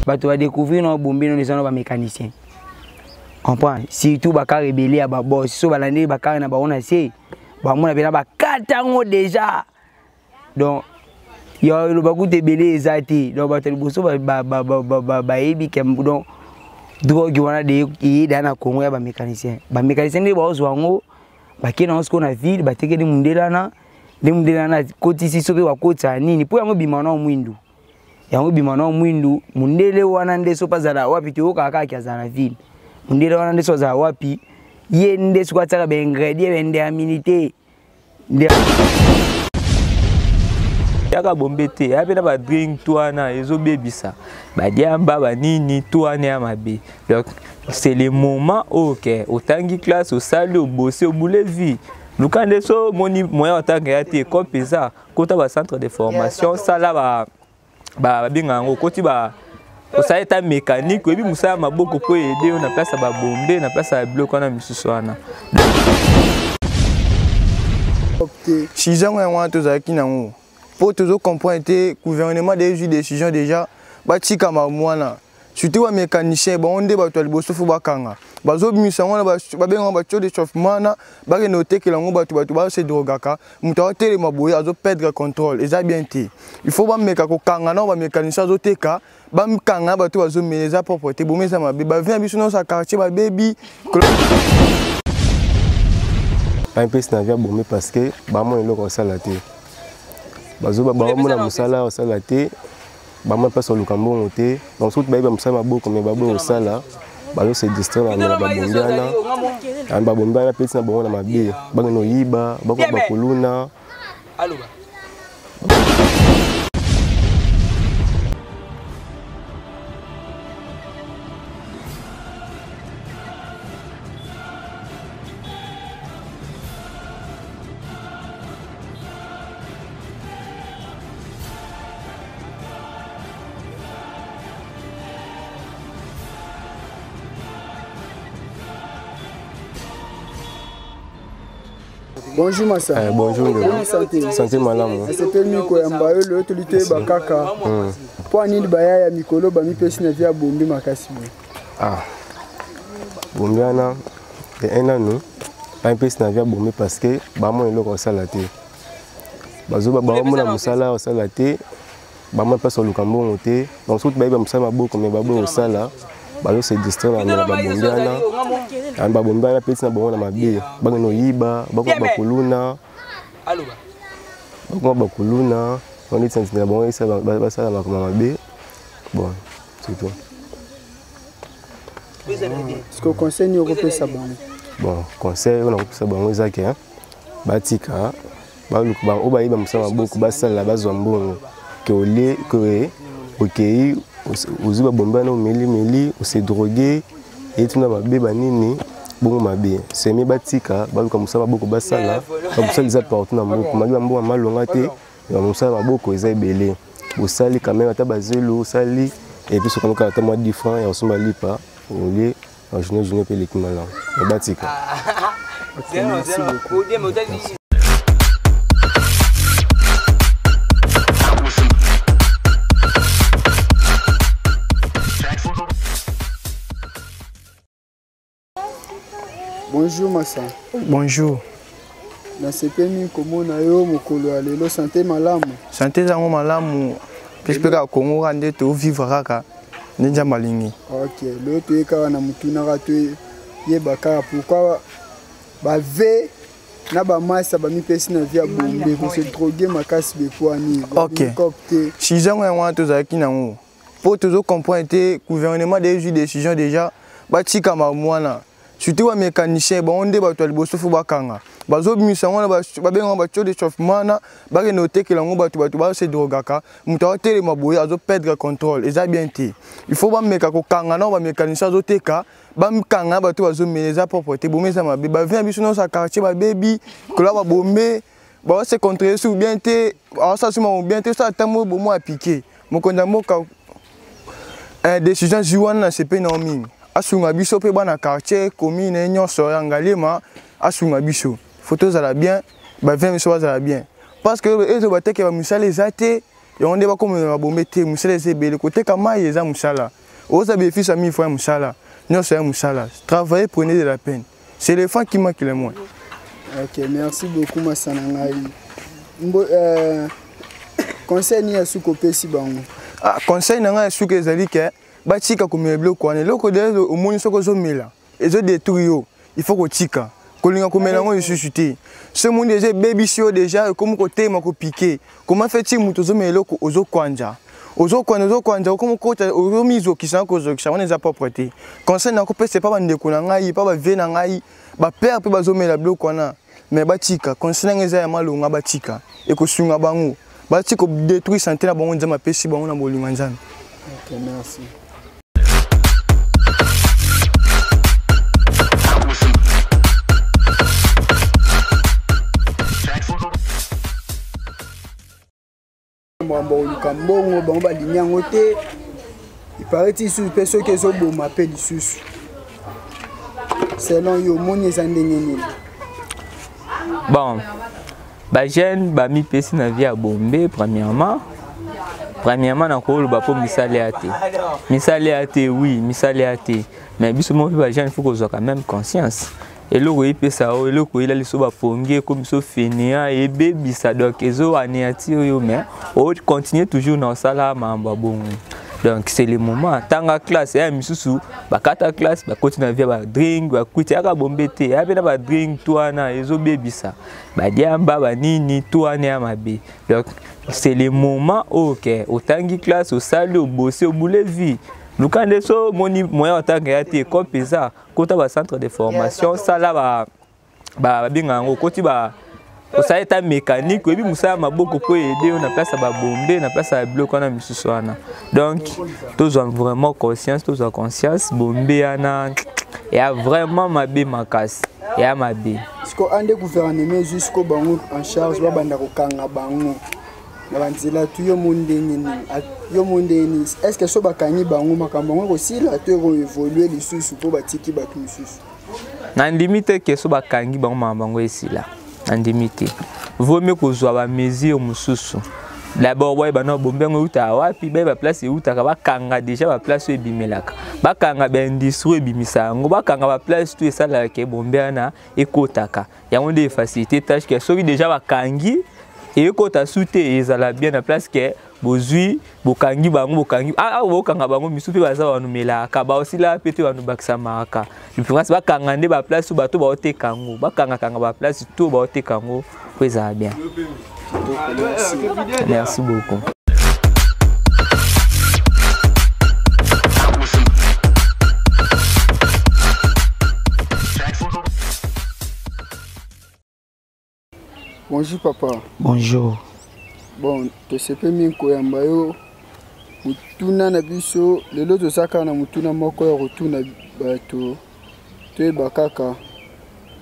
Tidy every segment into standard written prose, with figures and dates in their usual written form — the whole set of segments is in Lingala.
Bato ba découvrir na bombe no eza na ba mécanicien. Comprendre? Surtout ba car ebele ya ba boss, so balandi ba car na bango na se, bamona pena bakata yango déjà. Donc ya eloba kutu ebele eza te. Donc bato ya liboso bayebi ke donc drogue wana de eyeda na Congo ya ba mécanicien. Ba mécanicien nde baozwa yango bakei nango sikoyo na ville, batekeli mundele wana, nde mundele wana akotisi soki bakotisa nini mpo yango ebima na mwindu, yango ebima na mwindu. Mundele wana nde soki azala wapi, toyokaka kaka azala na ville. Mundele wana nde soki azala wapi, ye nde soki atiaka ba ingrédient ba indemnité nde yaka bombe te, ya mpe na badrink to wana ezobebisa badiamba banini to wana ya mabe. Donc c'est le moment oyo ke otangi classe, osali, obosi, obule vie, luka nde so omoni moyen otanga ya te, cope eza kota ba centre de formation, sala ba babenga yango, okoti ba osali ata mécanique, oyebi mosala ya maboko mpo ede yo na place ya babombe, na place ya biloko wana misusu wana. Sujet yango yango wana tozalaki nango mpo tozo comprendre te. Gouvernement de ezwi décision déjà, batika makambo wana, surtout ba mécanicien, bango nde bato ya liboso fo bakanga. Bazobimisa yango wana, babengaka batio de chauffement wana, bakende kotekela yango bato, bato base drogaka, moto azotelema boye, azoperdre contrôle, eza bien te. Il faut bameka kokanga nao bamécanicien azoteka, bakanga bato bazomela, eza propre te, bomi eza mabe, bavie na biso nyonso ya quartier babebi. Bamipesi na vie abomi parce que bamona eloko kosala te, baomona mosala kosala te, bamona mpasi koluka mbongo te. Donc soki bayebi mosala maboko me baboyi kosala, bazose distraire na babombi wana, na babombi wana pesi na bango na mabe, bakende oyiba, bakoma bakuluna. Bonjour Massa. Eh, bonjour. Bonne santé. Santé malamu. Nasepeli mingi koyamba yo lelo, toli toyeba kaka mpo nini baya ya mikolo bamipesi na vie ya bombe makasi boye. Ah. Bombe wana de un nanu bamipesi na vie ya bombe parce que bamona eloko kosala te, baomona mosala kosala te, bamona mpasi koluka mbongo te. Donc soki bayebi mosala maboko me baboyi kosala, bazose distraire na babombi wana, na babombi wana pesi na bango na mabe, bakende oyiba, bakoma bakuluna, bakoma bakuluna neti na ntina bango esa basala makambo mabe. Bon, c'est tout. Siko conseil nini okopesa bango? Bon, conseil oyo nakopesa bango eza ke batika, baluka oyo bayeba mosala maboko, basala, bazwa mbongo, ke olie ke okei ozwi babombe wana, omeli meli, ose drogue, eyeti na mabe banini bongo mabe semi. Batika, baluka mosala maboko, basala. Mosala eza partout na mboka, maki bambongo malonga te, mosala maboko eza ebele. Osali quand même ata bazelo osali, et puis soki ata mwa 10 francs ya kosomba lipa, olie na journée, journée mpe eleki malamu. Batika. Ok, merci beaucoup. Bonjour Massa. Bonjour. Nasepeli mingi komona yo mokolo ya lelo, sante malamu? Sante ezango malamu, mpe kaka Kongo kaka nde tovivre kaka nde Nzambe alingi. Ok, lelo toye kaka na motunaka, toyeba kaka pourquoi bave na bamasa bamipesi na vie ya bombe, kose drogue makasi bekwani. Ok, te sujet yango yango wana tozalaki nango mpo tozo comprendre te. Gouvernement de ezwi décision déjà, batika makambo wana, surtout ba mécanicien, bango nde bato ya liboso fo bakanga. Bazobimisa yango wana, babengaka batio de chauffement wana, bakende kotekela yango bato, bato base drogaka, moto azotelema boye, azoperdre contrôle, eza bien te. Il faut bameka kokanga nao bamécanicien azoteka, bakanga bato bazomela, eza propre te, bomi eza mabe, bavie na biso nyonso ya quartier babebi, kola babombe baose contrôle sur bien te, aosala su makambo bien te, osala ntango bomo apike. Mokonzi ya mboka, décision zwi wana, nasepeli nango mingi. Asunga biso mpe bana quartier, commune nyonso ya Ngaliema, asunga biso, fo tozala bien, bavie biso bazala bien, parce que ezo bateke bamisala eza te. Yango nde bakomela babombe te, mosala eza ebele. Koteka mai eza mosala, oza bénéfice ya 1000 francs ya mosala, nyonso ya mosala. Travailler, prenez de la peine, c'est l'enfant qui manque le moins. Ok, merci beaucoup masa na ngai. Conseil nini ya suka opesi bango? Ah, conseil na ngai ya suka ezali ke batika komela biloko wana. Eloko de omoni soki ozomela ezodétruire yo, il faut kotika kolinga komela yango lisusu te. So omoni deja ebebisi yo, deja ekomi kotema kopike. Comment fait-il moto ozomela eloko, ozokwanja, ozokwanja, ozokwanja, okomi kota, ozomizokisa na kozokisa wana, eza propre te. Conseil nakopesa epa bandeko na ngai, epa bavieux na ngai, bapère mpe bazomela biloko wana, mais batika. Conseil na ngai eza ya malonga, batika, ekosunga bango, batika kodétruire santé na bango. Nzambe apesi bango na bolingo ya Nzambe. Ok, merci. Makambo koluka mbongo, bango balingi yango te. Ipareti lisusu mpe soki ezoboma mpe lisusu, selon yo omoni eza ndenge nini? Bon, bajeune bamipesi na vie ya bombe. Premièrement, nakoloba mpo misala ya te, misala ya te, oui, misala ya te. Mais biso moko mpe bajeune, faut kozwa quand même conscience. Eloko eyepesa oyo, eloko eyelali so bapongi, ekomi so fainéant, ebebisa, donc ezoanéantir oyo, mais ocontinue toujours na osala makambo ya bongo. Donc c'est le moment, tanga classe ya misusu bakata classe, bakoti na vie ya badrink, bakwiti yaka bombe te, ya mpe na badrink to wana ezobebisa, badiamba, banini to wana ya mabe. Donc c'est le moment oyo ke otangi classe, osali, obosi, obule vie, luka nde so omoni moyen otanga ya te, cope eza kota bacentre de formation, sala babenga yango, okoti ba osala eta mécanique, oyebi mosala ya maboko mpo aide yo na place ya babombe, na place ya biloko wana misusu wana. Donc tozwa vraiment conscience, tozwa conscience, bombe wana ya vraiment mabe makasi, ya mabe. Siko ande gouvernement ezwi siko bango en charge, babanda kokanga bango na banzela tu. Yo mo ndenge nini? Yo mo ndenge nini? Est ce que so bakangi bango, makambo yango ekosila to ekoévolue lisusu mpo batiki bato mosusu? Nandimi te ke so bakangi bango, makambo yango esila. Nandimi te. Vomi kozwa bamesure mosusu. D'abord boyeba na bombe yango eutaka wapi, bayeba place eutaka, bakanga déjà baplace oyo ebimelaka, bakanga baindustrie oyo ebimisa yango, bakanga baplace to esalaka ke bombe wana ekotaka. Yango nde efacilité tâche ke soki déjà bakangi, ekota su te, ezala bien na place ke bozwi, bokangi bango, bokangi ah, ah, bokanga bango misu mpe baza banumelaka, baosila mpe te, banu bakisamaka. Mpasi bakanga nde baplace oyo bato baoteka yango, bakangakanga baplace to baoteka yango po ezala bien. Merci beaucoup. Bonjour papa. Bonjour. Bon, tosepeli mingi koyamba yo. Motuna na biso lelo, toza kaka na motuna moko ya kotuna bato, toyeba kaka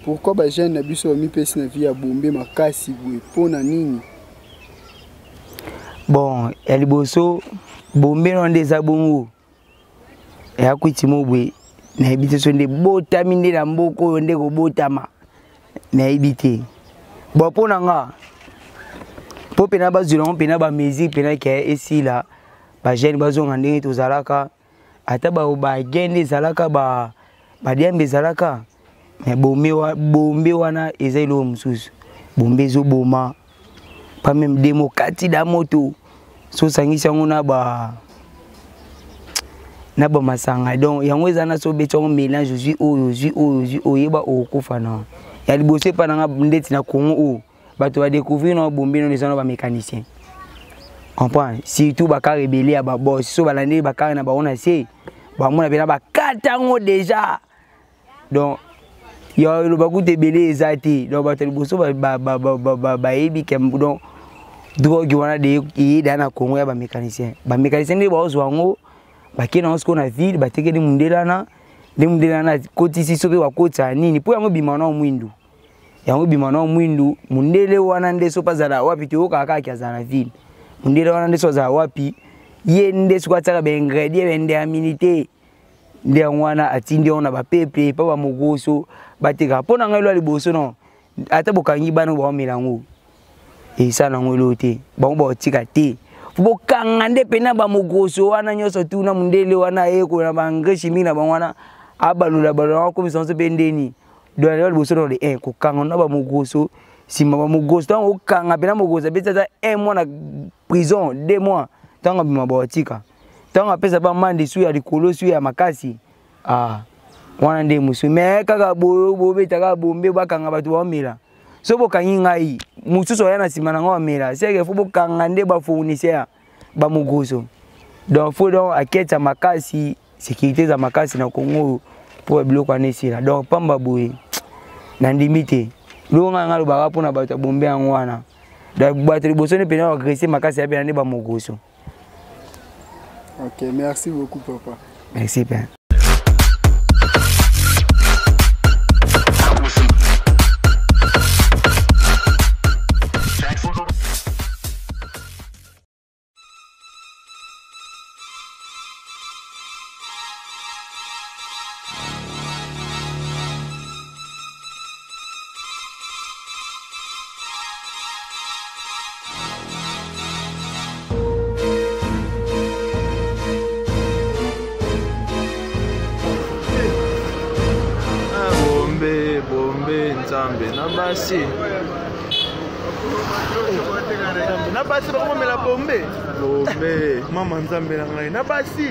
pourquoi bajeune na biso bamipesi na vie ya bombe makasi boye, mpo na nini? Bon, ya liboso, bombe no nde eza bongo, eya kwiti mo boye, nayebi te so nde botami nde na mboka oyo nde kobotama, nayebi te. Bon, mpo na nga, mpo mpena bazwela yango mpena bamesure mpena ke esila, bajeune bazonga ndenge tozalaka, ata bagende ezalaka, badiambe ezalaka. Mais bombe wana eza eloko mosusu. Bombe ezoboma pas même demo kati da moto, so osangisi yango na ba na bamasanga. Donc yango eza na so obeti yango mélange, ozwi oyo, ozwi oyo, ozwi oyo, oyeba okokufa na ya liboso. Epa nanga ndeti na Congo oyo, bato badécouvrir na bombe nono eza na bamécanicien, comprendre, surtout bakar ebele ya babos. So balandeli bakar na bango na se, bamona mpena bakata yango déjà. Donc ya eloba kuta ebele eza te. Donc bato ya liboso bayebi ke donc drogue wana de eyeda na Congo ya bamécanicien. Bamécanicien nde baozwa yango, bakei nango sikoyo na ville, batekeli mundele wana. Nde mundele wana akotisi so mpe bakotisa nini mpo yango ebima na mwindu, yango ebima na mwindu. Mundele wana nde so mpe azala wapi, toyokaka kaka azala na ville. Mundele wana nde so azala wapi, ye nde soki atiaka baingrédient baindéterminé, nde yango wana atindi yango na bapeple epa bamokoso batekaka. Mpo na ngai, elwa liboso, non, ata bokangi bana baomela yango, esala yango elo te, bango baotika te. Bokanga nde mpena bamogoso wana nyonso tu na mondele wana ayekola na baengrais chimique na bango wana abalola balola akomisa nyonso mpe ndeni. Donc ya liboso na le 1 kokanga na bamogoso, nsima bamogoso ntango okanga mpena mogoso apesi ata 1 mois na prison, 2 mois, ntango abima bawatika, ntango apesa bamande su ya likolo su ya makasi, ah wana nde mosusu. Me kaka bobeta kaka bombe, bakanga bato baomela. So bokangi ngai, mosusu aya na nsima na ngai amela. Seke fo bokanga nde bafournisseur bamogoso. Donc fo donc aketi ya makasi, sécurité eza makasi na Congo oyo mpo biloko wana esila. Donc pamba boye nandimi te. Biloko ngai ngai alobaka mpona bato ya bombe yango wana. Donc bato liboso nde mpena bagrese makasi ya mpena nde bamogoso. Ok, merci beaucoup papa. Merci père. Bombe bombe nzambe na basi na basi bakomomela bombe bombe mama nzambe na ngai na basi.